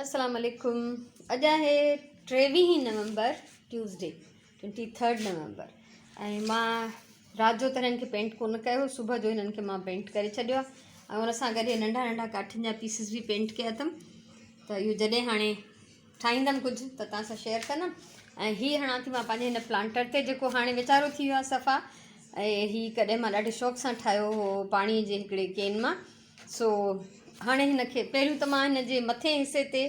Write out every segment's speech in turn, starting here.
السلام عليڪم اڄ آهي ٽيويهين نومبر ٽيوزڊي ٽوئنٽي ٿرڊ نومبر ۽ مان رات جو ته هنن کي پينٽ ڪونه ڪيو صبح جو هنن کي مان پينٽ ڪري ڇڏيو آهي ۽ ان سان گڏ ننڍا ننڍا ڪاٺين جا پيسز به پينٽ ڪيا اٿم ته اهو جڏهن هاڻي ٺاهيندم ڪجهه ته توهان سان شيئر ڪندم ۽ هي هڻان ٿي مان پنهنجي هن پلانٽر تي جيڪو هاڻي ويچارو ٿي ويو آهي صفا ۽ هي ڪڏهن مان ڏاڍي شوق سان ٺاهيو هو پاڻي جي هڪڙي ڪين مان سو هاڻي هن کي پهريون ته مان هن جي مٿين حصي تي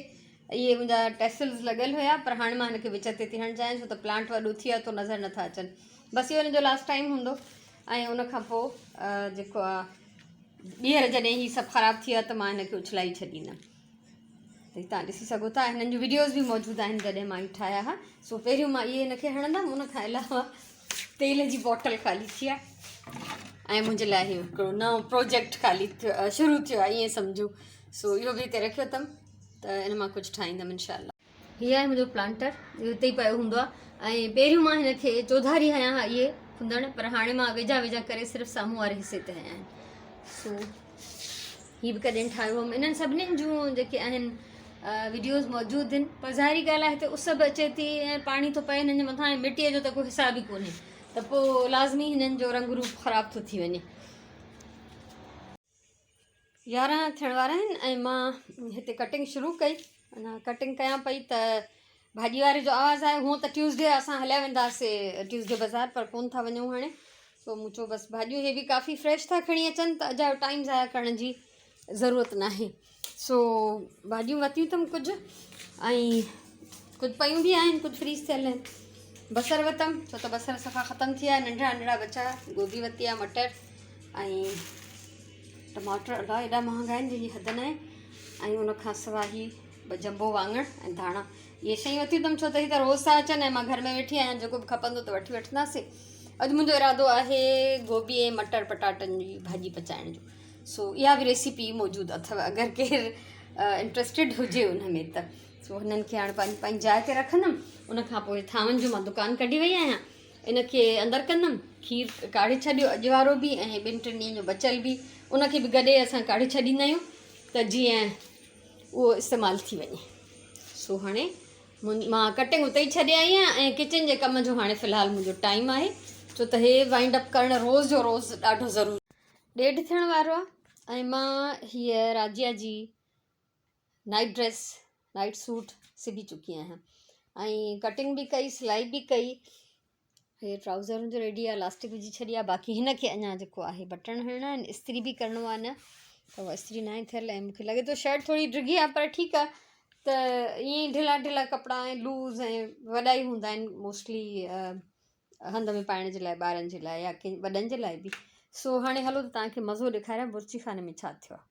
اهي منهنجا ٽيسلز لڳل هيا پر هاڻي مان هن کي وچ تي ٿي هڻڻ چاهيان ڇو ته پلانٽ وڏو ٿي ويو آهي تو نظر نٿا اچن بس اهو هن جو لاسٽ ٽائيم هوندو ۽ ان کان پوء جيڪو آهي ٻيهر جڏهن هي سڀ خراب ٿي ويا ته مان هن کي اڇلائي ڇڏيندم ته تان ڏسي سگهو ٿا هنن جون وڊيوز به موجود آهن جڏهن مان هي ٺاهيا ها سو پهريون مان اهي هن کي هڻندم ان کان علاوه تيل جي بوٽل خالي ٿي آهي ۽ منهنجي لاء هي هڪڙو نئون پروجيڪٽ خالي ٿيو شروع ٿيو آهي ائين سمجهو سو اهو به هتي رکيو اٿم ته ان مان ڪجهه ٺاهيندم انشاء الله هي آهي منهنجو پلانٽر اهو هتي ئي پيو هوندو آهي ۽ پهريون مان هن کي چوڌاري هنيا ها اهي ڦندڻ پر هاڻي مان ويجها ويجها ڪري صرف سامهون واري حصي تي هنيا آهن سو هي به ڪڏهن ٺاهيو هئم انهن سڀنين جون جيڪي آهن وڊيوز موجود آهن پر ظاهري ڳالهه آهي هتي اس به اچي ٿي ۽ پاڻي ٿو پئي هنن جي مٿان ۽ مٽيء جو ته ڪو حساب ئي ڪونهي ته پوء لازمي هنن جو رنگ روپ خراب ٿو ٿي وڃي. 11 ٿيڻ وارا آهن ۽ مان هتي ڪٽنگ شروع ڪئي اڃا ڪٽنگ ڪيان پئي ته ڀاڄي واري جو آواز آيو هونء ته ٽيوزڊي اسان هليا ويندا هئاسي ٽيوزڊي بازار پر ڪون ٿا وڃون هاڻي سو مون چيو بس ڀاڄيون هي به ڪافي فريش ٿا کڻي اچن ته اجايو ٽائيم ضايع ڪرڻ جي ضرورت ناهي سو ڀاڄيون ورتيون اٿم ڪجهه ۽ ڪجهه پيون به آهن ڪجهه فريز ٿيل آهن بصر ورتم ڇو ته بصر صفا ختم ٿي ويا ننڍڙا ننڍڙا بچا گوبي ورتي آهي مٽر ۽ ٽماٽر الا ايڏا مهانگا آهن جنهن جي حد ناهي ۽ ان کان سواء هي ٻه جمبو واڱڻ ۽ ڌاڻا اهي شيون ورتيون اٿم ڇو ته هي ته روز ٿا اچن ۽ مان گهر ۾ ويٺي آهيان جيڪو به کپندو ته وٺي وٺنداسين اڄ منهنجو ارادو آهي گوبي ۽ مٽر پٽاٽن جي ڀاڄي پچائڻ جو سو اها به ريسيپي موجود اٿو اگر ڪير انٽرسٽيڊ هجي ان ۾ ته سو هنن کي هاڻي پنهنجي پنهنجي جاء تي رکندم ان کان پوء ٿانون جو مان دڪان ڪڍي وئي آهيان ان کي اندر ڪندم کير ڪاڙهي ڇڏيو اڄ وارو به ۽ ٻن ٽن ڏينهن جو بچيل به ان کي به گڏي اسان ڪاڙهي ڇڏيندا آهيون ته جيئن اهو استعمال ٿي وڃي سو هاڻي مان ڪٽنگ اتي ئي ڇڏي آئي آهيان ۽ ڪچن جي ڪم جو هاڻي في الحال منهنجو ٽائيم آهي ڇو ته هي وائنڊ اپ ڪرڻ روز جو روز ڏاڍو ضروري ڏيڍ ٿيڻ وارو آهي ۽ مان هيء راجيا جي نائٽ ڊريس نائٽ سوٽ سبي چڪي آهيان ۽ ڪٽنگ به ڪئي سلائي به ڪئي هي ٽرائوزر هن جو ريڊي آهي لاسٽڪ وجهي ڇڏي آهي باقي هن کي اڃا جيڪو آهي بٽڻ هڻڻا آهن استري به ڪرڻو آهي نه ته اها استري ناهي ٿيل ۽ مونکي لڳي ٿو شرٽ ٿوري ڊگهي آهي پر ٺيڪ آهي ته ائين ئي ڍلا ڍلا ڪپڙا ۽ لوز ۽ وڏا ئي هوندا آهن موسٽلي هنڌ ۾ پائڻ جي لاء ٻارن جي لاء يا ڪنهن وڏن جي لاء به سو هاڻي هلو ته توهان کي مزو ڏيکاريان بورچي خاني ۾ ڇا ٿيو آهي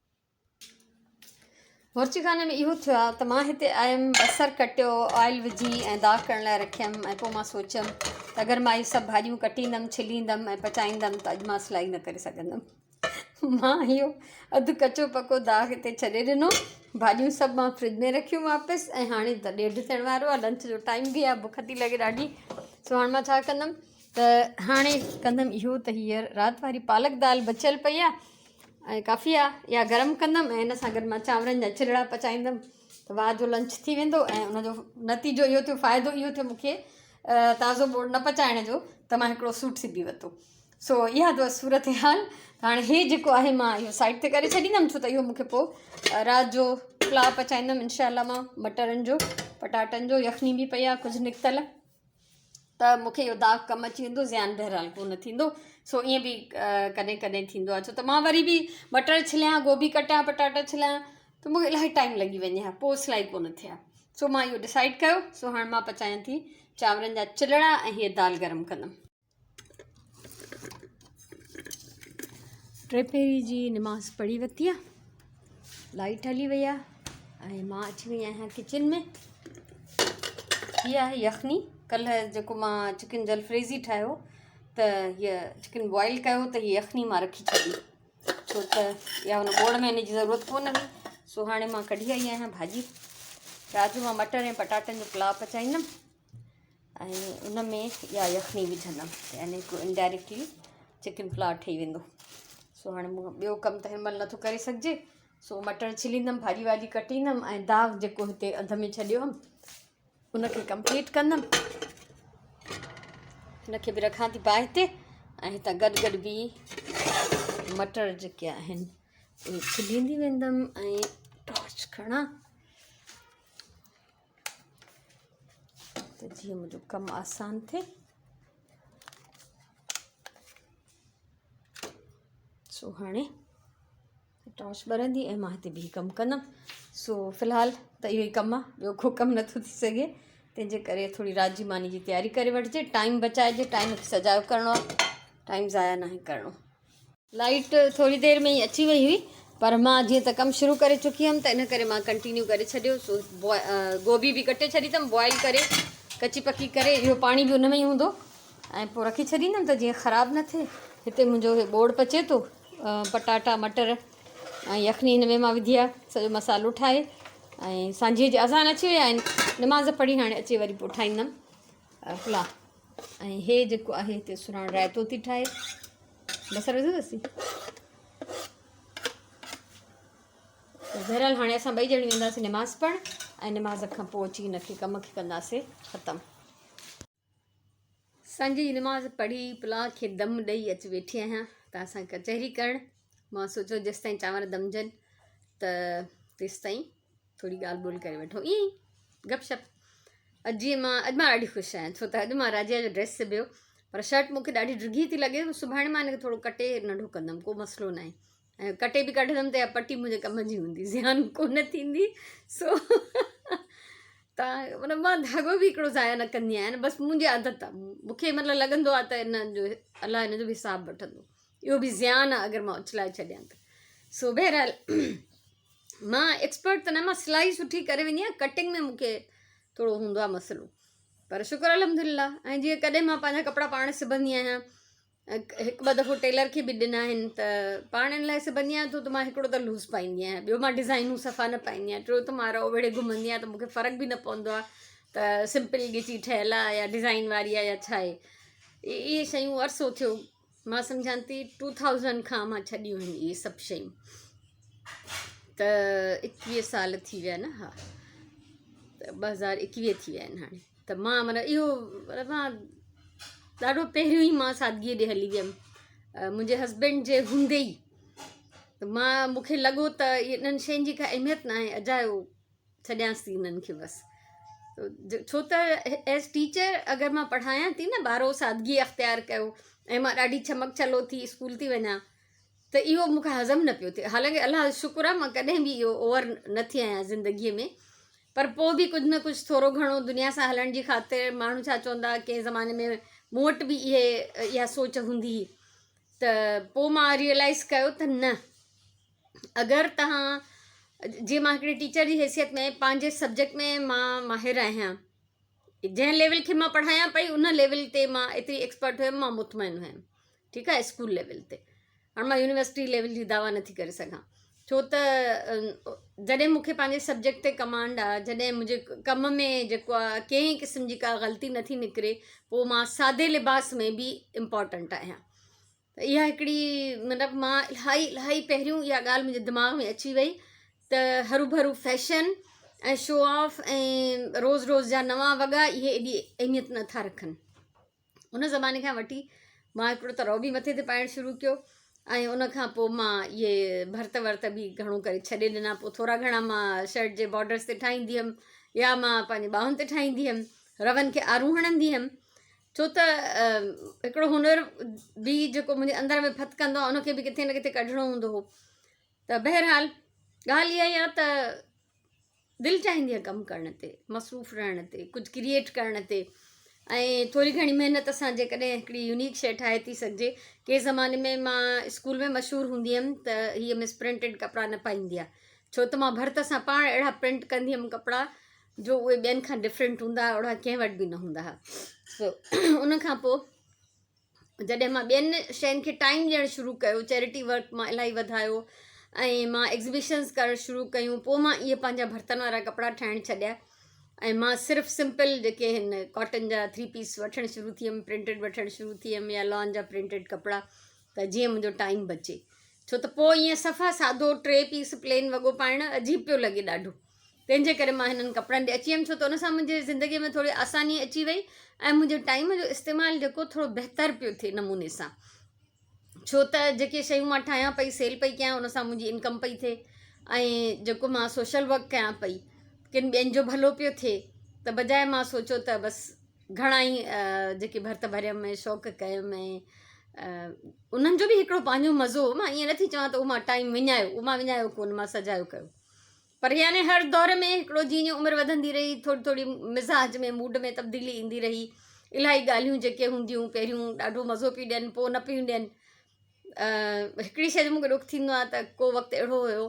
بورچي خاني ۾ اهو ٿيو آهي ته مان هتي آيم بصر ڪٽيو آئل وجهي ۽ داغ ڪرڻ لاء رکيم ۽ پوء مان سوچيم ته اگر مان اهي سڀ ڀاڄيون ڪٽيندم ڇليندم ۽ پچائيندم ته اڄ مان سلائي نه ڪري سگهندم مان اهو اڌ ڪچو پڪو داغ هتي ڇڏي ڏنو ڀاڄيون سڀ مان فرج ۾ رکيون واپس ۽ هاڻي ته ڏيڍ ٿيڻ وارو آهي لنچ جو ٽائيم به آهي بک ٿي لڳي ڏاڍي سو هاڻي مان ڇا ڪندم ته هاڻي ڪندم اهو ته هيء رات واري پالڪ دال بچيل پئي آهي ۽ ڪافي آ اها گرم ڪندم ۽ ان سان گڏ مان چانورن جا چلڙا پچائيندم ته واهه جو لنچ ٿي ويندو ۽ ان جو نتيجو اهو ٿيو فائدو اهو ٿيو مونکي تازو ٻوڙ نه پچائڻ جو ته مان هڪڙو سوٽ سبي ورتو سو اها اٿو صورت حال هاڻي هي جيڪو آهي مان اهو سائيڊ تي ڪري ڇڏيندم ڇو ته اهو مونکي پوء رات جو پلاء پچائيندم انشاء الله مان مٽرن جو پٽاٽن جو يخني به پئي آهي ڪجهه نڪتل ته مون کي اهو داغ ڪم اچي ويندو زيان بهرحال ڪو نه ٿيندو سو ائين به ڪڏهن ڪڏهن ٿيندو آهي ڇو ته مان وري به مٽر ڇليان گوبي ڪٽيان پٽاٽا ڇليان ته مون کي الاهي ٽائيم لڳي وڃي ها پوء سلائي ڪو نه ٿئي ها سو مان اهو ڊسائيڊ ڪيو سو هاڻي مان پچايان ٿي چانورن جا چلڙا ۽ هيء دال گرم ڪندم. ٽي پهري جي نماز پڙهي ورتي آ لائيٽ هلي وئي آ ۽ مان اچي وئي آهيان ڪچن ۾ هي آهي يخني ڪلهه جيڪو مان چڪن جلفريزي ٺاهيو ته هيء چڪن بوائل ڪيو ته هي يخني مان رکي ڇڏي ڇو ته يا هن ٻوڙ ۾ هن جي ضرورت ڪونه هئي سو هاڻي مان ڪڍي آئي آهيان ڀاڄي رات جو مان مٽر ۽ پٽاٽن جو پلاء پچائيندم ۽ ان ۾ اها يخني وجهندم يعني هڪ انڊائريڪٽلي چڪن پلاء ٺهي ويندو سو هاڻي مون ٻيو ڪم ته هن مهل نٿو ڪري سگهجي سو مٽر ڇليندم، ڀاڄي واڄي ڪٽيندم ۽ داغ جيڪو هتي اڌ ۾ ڇڏيو هئم ان کي ڪمپليٽ ڪندم. هن کي به رکان ٿي باهه تي ۽ هتان گڏ گڏ به مٽر جيڪي آهن اهي ڇليندي ويندم ۽ ٽارچ کڻان ته جيئن منهنجو ڪم آسان ٿئي. سو هاڻي ٽارچ ٻرندي ۽ مان هتي بيهي ڪم ڪندم. سو في الحال ته اهو ئي ڪم آهي، ٻيو ڪو ڪم نٿو ٿي سگهي، تنهن جي ڪري ٿوري رات جي ماني جي تياري ڪري وٺجي، ٽائيم بچائجي، ٽائيم کي سجايو ڪرڻو آهي، ٽائيم ضايع ناهي ڪرڻو. لائيٽ ٿوري دير ۾ ئي اچي وئي هئي، پر مان جيئن ته ڪم شروع ڪري چڪي هيم ته ان ڪري مان ڪنٽينيو ڪري ڇڏيو. سو گوبي به ڪٽي ڇڏي اٿم، بوائل ڪري ڪچي پڪي ڪري اهو پاڻي به ان ۾ ئي هوندو ۽ پوء رکي ڇڏيندم ته جيئن خراب نه ٿئي. هتي منهنجو هي ٻوڙ پچي ٿو، پٽاٽا مٽر ۽ يخني هن ۾ مان وڌي آهي، سڄو مصالحو ٺاهي ۽ سانجهيء جي اذان اچي ويا آهن، نماز پڙهي هاڻي اچي وري پوء ٺاهيندم پلاء. ۽ هي جيڪو آهي هتي سراڻ رائتو ٿي ٺاهي، بصر وڌو اٿسي. بهرحال هاڻي اسان ٻئي ڄڻيون وينداسين نماز پڙهڻ ۽ نماز کان پوء اچي هن کي ڪم کي ڪنداسين ختم. سنجهه جي نماز پڙهي پلاء کي دم ڏئي اچي ويٺي آهيان توهان سان ڪچهري ڪرڻ. مان سوچيو جيستائين چانور دمجن ته تيستائين ٿوري ڳالهه ٻولهه ڪري وٺون، ائين ئي گپ شپ. اڄ جيئن مان اڄ مان ڏاڍي خوش آهيان ڇو ته اڄ مان راجيا جو ڊريس سبيو، پر شرٽ مون کي ڏاڍي ڊگهي ٿي لڳي، سڀاڻي مان هن کي ٿورو ڪٽي ننڍو ڪندم، ڪو مسئلو ناهي. ۽ ڪٽي به ڪڍندم ته اها پٽي منهنجي ڪم جي هوندي، زيان ڪونه ٿيندي. سو تان مطلب مان ڌاڳو به هڪڙو ضايع نه ڪندي آهيان، بس منهنجي عادت آهي. مون کي مطلب لڳندو آهي ته ان جو الله ان جو به حساب وٺندو، اهو به زيان آهي اگر مان اڇلائي ڇڏيان ته. سو بهرحال مان ايڪسپرٽ ته نه، مان سلائي سٺي ڪري ويندي آهيان، ڪٽنگ ۾ مون کي ٿورو هوندو آهي مسئلو، پر شڪر الحمد لله. ۽ جيئن ڪڏهن مان پنهنجا ڪپڙا پاڻ سبندي آهيان، هڪ ٻه دفعو ٽيلر کي به ڏنا آهن ته پاڻ ان لاء سبندي آهيان ڇو ته مان هڪڙو ته لوز پائيندي آهيان، ٻيو مان ڊزائنون صفا نه پائيندي آهيان، ٽيو ته مان رئو ويڙهي گهمندي آهيان ته مون کي فرق به نه پوندو آهي ته سمپل ڳچي ٺهيل آهي يا ڊزائن واري آهي يا ڇا آهي. اهي شيون عرصو ٿيو مان سمجهان ٿي ٽو ٿائوزنڊ کان مان ڇڏيون آهن اهي سڀ شيون، ته ايڪويهه سال ٿي ويا نه، ها ته 2021 ٿي ويا آهن هاڻي. ته مان مطلب اهو مطلب مان ڏاڍو پهريون ئي مان سادگيء ڏي هلي ويم منهنجي هسبينڊ جي هوندي ئي، ته مان مون کي لڳو ته انهن شين جي ڪا اهميت نه آهي، اجايو ڇڏيانس ٿي انهن کي بس. ڇو ته ايز ٽيچر اگر مان پڙهايان ٿي نه، ٻارو سادگي اختيار ڪيو ۽ مان ڏاڍي ڇمڪ ڇلو ٿي اسڪول ٿي وڃان ته اهو مون کان هضم نه پيو ٿئي. حالانڪه الله جو شڪر آهي مان ڪڏهن به اهو اوور نه ٿي آهيان زندگيء ۾، پر پوء به ڪجهه نه ڪجهه ٿورو گهڻو دنيا سان هلڻ جي خاطر ماڻهو ڇا چوندا، ڪنهن زماني ۾ مون وٽ به اهي اها سوچ هوندي هئي ته پوء مان ريئلائز ڪيو ته نه اگر توهان جيئن مان هڪڙي ٽيچر جي حيثيت ۾ پنهنجي سبجيڪٽ ۾ مان ماهر آهيان، جنهن ليول کي مان پڙهايان پئي ان ليول تي مان ايتري ايڪسپرٽ هيم، مان مطمئن هيم، ٺيڪ آهي اسڪول ليول تي. هاڻي مان يونيورسٽي ليول جي دعويٰ نٿي ڪري سگهان ڇو ته جڏهن مون کي پنهنجي سبجيڪٽ تي ڪمانڊ آهي، جڏهن منهنجي ڪم ۾ جيڪو آهي ڪنهن قسم جي ڪا غلطي نٿي نڪري، پوء مان سادي لباس ۾ به امپورٽنٽ آهيان. ته اها هڪڙي مطلب مان الاهي الاهي پهريون اها ڳالهه منهنجي دماغ ۾ اچي وئي ته هروڀرو فيشن ۽ شو آف ۽ روز روز جا نوان وڳا اهي ايڏي اهميت نٿا رکن. ان زماني کان وٺي مان هڪڙو ته روبي مٿي تي پائڻ شروع ڪيو ۽ ان کان پوء مان اهي ڀرت ورت به گهڻو ڪري ڇڏي ڏنا. پوء ٿورا گهڻا مان شرٽ جي بارڊرس تي ٺاهيندي هيم يا مان پنهنجي ٻانهن تي ٺاهيندي هيم، رون کي آرون هڻندي هيم، ڇو ته هڪڙو هنر به جيڪو منهنجي اندر ۾ ڦٿڪندو آهي ان کي به ڪٿي نه ڪٿي ڪڍڻو هوندو هو. ته بهرحال ڳالهه اها ئي آهي ته دل چاهيندي آهي ڪم ڪرڻ تي، مصروف رهڻ تي، ڪجهه ڪريئيٽ ڪرڻ تي ۽ ٿوري گهڻي محنت سان جيڪڏهن هڪڙي يونيڪ شيء ٺاهي ٿي سگهجي. ڪنهن زماني ۾ مان اسڪول ۾ مشهور هوندي هيم ته هيء مس پرنٽيڊ ڪپڙا نه پائيندي آهي، ڇو ته مان ڀرت سان پاڻ اهڙا پرنٽ ڪندي هيم ڪپڙا جو اهي ٻين کان ڊفرنٽ هوندا هئا، اهڙا ڪنهن وٽ به نه هوندا هئا. سو ان کان پوء جڏهن مان ٻين شين کي ٽائيم ڏيڻ شروع ڪيو، چيرٽي ورڪ مان الاهي وڌايو ۽ مان ايگزيبيشنز ڪرڻ شروع ڪيون، پوء مان اهي پنهنجا ڀرتن وارا ڪپڙا ٺاهڻ ڇڏيا ۽ مان صرف سمپل جيڪي هن ڪاٽن جا ٿري پيس وٺڻ شروع ٿي ويم، پرنٽيڊ وٺڻ شروع ٿي ويم يا لان جا پرنٽيڊ ڪپڙا، ته جيئن منهنجو ٽائيم بچي. ڇو ته پوء ائين صفا سادو ٽي پيس پلين وڳو پائڻ عجيب پيو لڳي ڏاڍو. تنهن جي ڪري مان هنن ڪپڙن ڏي اچي ويم ڇو ته ان سان منهنجي زندگي ۾ ٿوري آساني اچي وئي ۽ منهنجي ٽائيم جو استعمال جيڪو ٿورو بهتر پيو ٿئي نموني سان. ڇو ته جيڪي شيون مان ٺاهيان پئي سيل پئي ڪيان ان سان منهنجي انڪم پئي ٿئي ۽ جيڪو مان سوشل ورڪ ڪيان پئي ڪن ٻين جو ڀلو پيو ٿئي ته بجاء مان سوچيو ته بس گهڻا ئي جيڪي ڀرت ڀريم ۽ شوق ڪيم ۽ انهن جو به هڪڙو پنهنجو مزو هو مان ائين نٿي چوان ته اهو مان ٽائيم وڃايو اهو مان وڃايو ڪونه مان سجايو ڪيو پر يعني هر دور ۾ هڪڙو جيئن جيئن عمر وڌندي رهي ٿوري ٿوري مزاج ۾ موڊ ۾ تبديلي ايندي رهي الاهي ڳالهيون جيڪي هونديون پهريون ڏاڍو مزو پيون ڏين پوء نه پيون ڏين هڪڙي شيء جو مونکي ڏک ٿيندو آهي ته ڪو وقت اهڙو هيو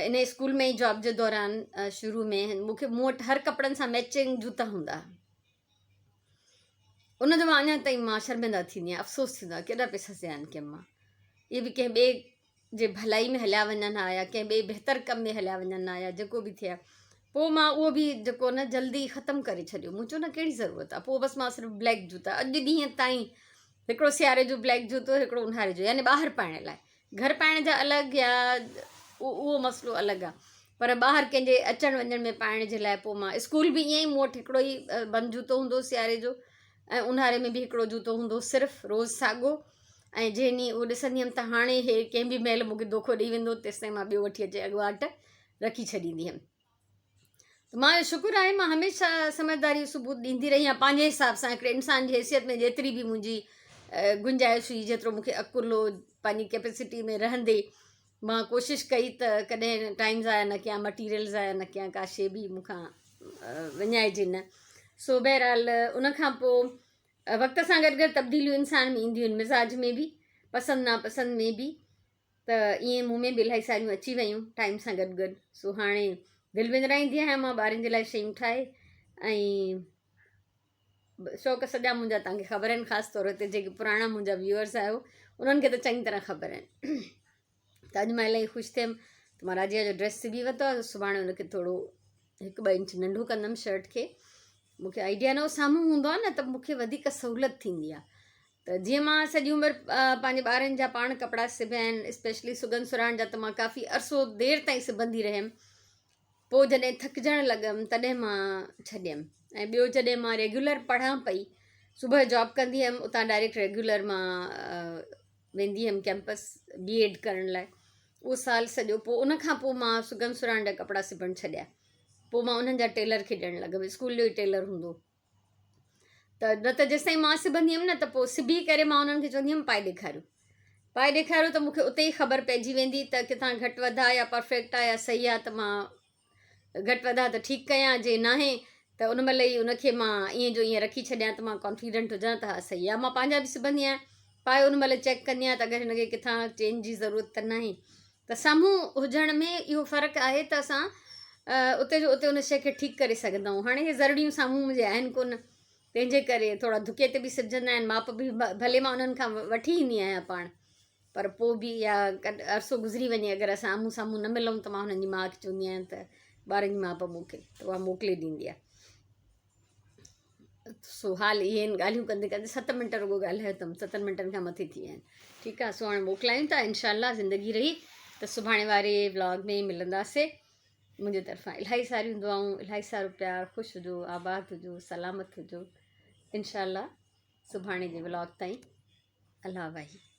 ان اسڪول ۾ ئي جاب جي دوران شروع ۾ مونکي مون وٽ هر ڪپڙن سان ميچنگ جوتا هوندا ان جو مان اڃا تائين مان شرمنده ٿيندي آهيان افسوس ٿيندو آهي ڪيڏا پئسا زيان ڪيم مان اهي به ڪنهن ٻئي جي ڀلائي ۾ هليا وڃن ها يا ڪنهن ٻئي بهتر ڪم ۾ هليا وڃن ها يا جيڪو به ٿئي ها پوء مان اهو به جيڪو نه جلدي ختم ڪري ڇڏيو مون چيو نه ڪهڙي ضرورت آهي پوء بس مان صرف بليڪ جوتا اڄ ڏينهن تائين هڪڙو سياري جو بليڪ جوتو هڪڙو اونهاري جو يعني ٻاهر پائڻ لاء گهر پائڻ جا الڳ يا اهو مسئلو الڳ آهي پر ٻاهر ڪنهن جي اچڻ وڃڻ ۾ پائڻ جي لاء پوء مان اسڪول به ائين ئي مون وٽ هڪڙو ئي بند جوتو هوندو سياري جو ۽ اونهاري ۾ به هڪڙو جوتو هوندو صرف روز ساڳو ۽ جنهن ڏينهن اهو ڏسندي هيم ته هاڻي هي ڪنهن به مهل مون کي دوکو ڏئي ويندو تيستائين مان ٻيو وٺي اچي اڳواٽ رکي ڇڏيندي هيم ته مان جو شڪر آهي مان هميشه سمجهداري جو ثبوت ڏيندي رهي آهيان پنهنجي حساب سان هڪڙي انسان جي حيثيت ۾ جيتري به منهنجي گنجائش هئي جيترو مون کي عقل هو پنهنجي ڪيپيسٽي ۾ رهندي مان ڪوشش ڪئي ته ڪڏهن ٽائيم ضايع نه ڪيان مٽيريل ضايع نه ڪيان ڪا شي به مون کان وڃائجي نه سو بهرحال ان کان پوء وقت سان گڏ گڏ تبديليون انسان ۾ اينديون آهن مزاج ۾ به پسند ناپسند ۾ به ته ائين مون ۾ به الاهي ساريون اچي ويون ٽائيم سان گڏ گڏ سو هاڻي دل وندرائيندي آهيان مان ٻارن جي لاء شيون ٺاهي ۽ شوق سڄا منهنجا توهان کي خبر آهن خاص طور تي جيڪي پراڻا منهنجا ويوئرس آهيو انهن کي ته چڱي طرح خبر آهن ته اڄ مان الاهي خوش ٿيم ته مان راجيا جو ڊريس سبي ورتو آهي سڀاڻي ان کي ٿورو هڪ ٻه انچ ننڍو ڪندم شرٽ کي مون کي آئيڊيا نه هو سامهون هوندو آهي نه ته مون کي وڌيڪ سهولت ٿيندي آهي ته جيئن مان سڄي عمر پنهنجي ٻارن جا پاڻ ڪپڙا سبيا آهن اسپيشلي سگن سراڻ جا ته مان ڪافي عرصو دير تائين سبندي رهيم پوء جڏهن ٿڪجڻ لڳم تڏهن مان ڇڏيم ۽ ٻيو جڏهن مان ريگيولر پڙهان پئي صبح جاب ڪندي هيم اتان ڊائريڪٽ ريگيولر مان ويندي هيم ڪيمپس بي ايڊ ڪرڻ لاء اهو سال سڄو پوء ان کان پوء مان سگن سراڻ جا ڪپڙا سبڻ ڇڏيا پوء مان انهن جا ٽيلر کي ڏيڻ لڳم اسڪول جو ئي ٽيلر هوندو ته نه ته جيستائين مان سبندي هيم نه ته پوء سبي ڪري مان انهن کي چوندي هيم پائي ڏيکاريو پائي ڏيکاريو ته مونکي اتي ئي خبر پئجي ويندي ته ڪٿان گهٽ وڌا يا پرفيڪٽ آ يا صحيح آ ته مان گهٽ وڌا ته ٺيڪ ڪيان جي ناهي ته ان مهل ئي ان کي مان ائين جو ائين رکي ڇڏيان ته مان ڪانفيڊنٽ هجان ته ها صحيح آ مان پنهنجا به سبندي آهيان پائي ان مهل چيڪ ڪندي آهيان ته اگر هن کي ڪٿان چينج جي ضرورت ته ناهي ته سامهون هجڻ ۾ اهو فرق آهي ته اسان اتي جو اتي ان شيء کي ٺيڪ ڪري سگهندا آهيون هاڻي هي ذرڙيون سامهون منهنجي آهن ڪونه تنهن جي ڪري ٿورا ڌڪي تي به سبجندا آهن ماپ به ڀلي مان انهن کان وٺي ايندي آهيان پاڻ پر پوء به يا عرصو گذري وڃي اگر اسان آمهون سامهون نه ملون ته مان هنن جي ماء کي چوندي آهيان ته ٻارن جي ماپ موڪل ته اها موڪلي ڏيندي آهي سو حال اهي آهن ڳالهيون ڪندي ڪندي ست منٽ رڳو ڳالهايو اٿم ستن منٽن کان مٿي ٿي ويا آهن ٺيڪ آهي سو هاڻي موڪلايون ٿا انشاء الله زندگي رهي ته سڀاڻي واري ولاگ ۾ ملنداسي منهنجي طرفان الاهي ساريون دعائون الاهي سارو پيار خوش هجو آباد هجو سلامت هجو انشاء الله سڀاڻي جي ولاگ تائين الله واهي.